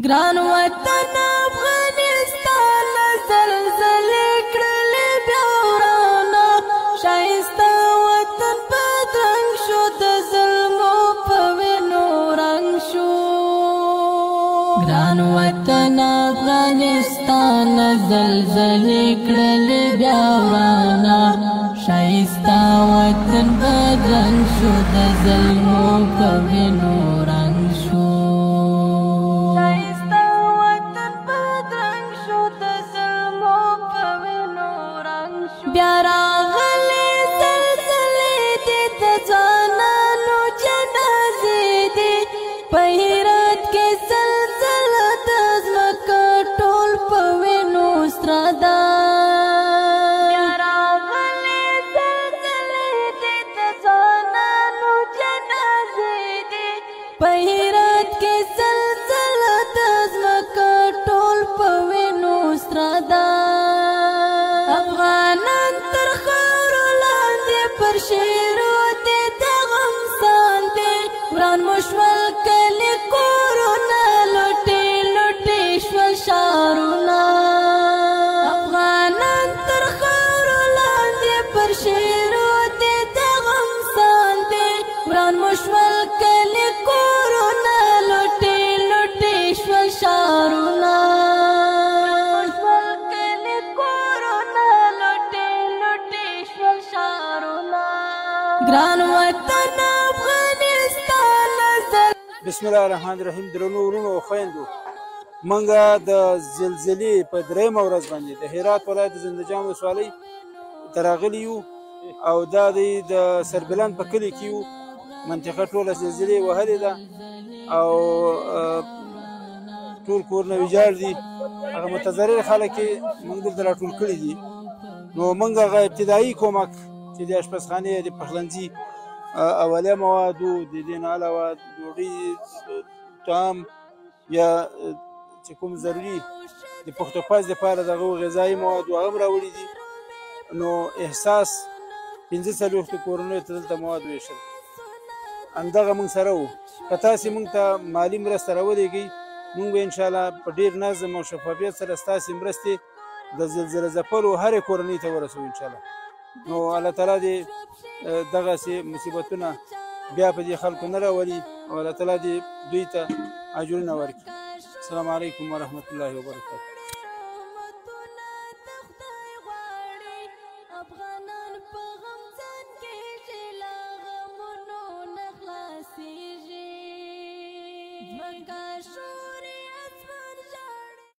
ګران وطن افغانستان، زلزلې کړلې بیا ورانه، ښایسته وطن بدرنګ شو، د ظلمو په وینو رنګ شو. ګران وطن افغانستان، زلزلې کړلې بیا ورانه، ښایسته وطن بدرنګ شو، د ظلمو په وینو رنګ شو. ښایسته وطن بدرنګ شو، د ظلمو په وینو رنګ شو. بیا راغلې زلزلې دي، د ځوانانو جنازې دي. په هرات کې زلزله د ځمکه ټول په وینو سره ده. بیا راغلې زلزلې دي، د ځوانانو جنازې دي. په هرات کې زلزله د ځمکه ټول په وینو سره ده. افغانان تر خاورو لاندې پر شیرو دي د غم ساندې. وران مو شول کلي کورونه، لوټې لوټې شول ښارونه. افغانان تر خاورو لاندې پر شیرو دي د غم ساندې. وران مو شول کلي کورونه، لوټې لوټې شول ښارونه. شول کلي کورونه، لوټې لوټې شول ښارونه. ګران وطن افغانستان زل بسم الله الرحمن الرحیم. درنو ورونو او خویندو، مونږه د زلزلې په درېیمه ورځ باندې د هرات ولایت د زندهجان ولسوالۍ ته راغلي یو او دا دی د سربلند په کلي کې یو. منطقه ټوله زلزلې وهلې ده او ټول کورونه ویجاړ دي. هغه متضرر خلک یې موږ دلته راټول کړي دي. نو موږ هغه ابتدایي کومک چې د اشپزخانې، د پخلنځي اولیه موادو، د دې نه علاوه ډوډۍ، طعام یا چې کوم ضروري د پخت و پز دپاره دغه غذایي مواد هغه هم راوړي دي. نو احساس 45 کورنیو ته دلته مواد ویشل. همدغه موږ سره وو. که تاسې موږ ته مالي مرسته راولېږئ، موږ به انشاءالله په ډېر نظم او شفافیت سره ستاسې مرستې د زلزله ځپلو هرې کورنۍ ته ورسوو انشاءالله. نو الله تعالی دې دغسې مصیبتونه بیا په دې خلکو نه راولي او الله تعالی دې دوی ته اجرونه ورکړي. السلام علیکم ورحمت الله وبرکاته.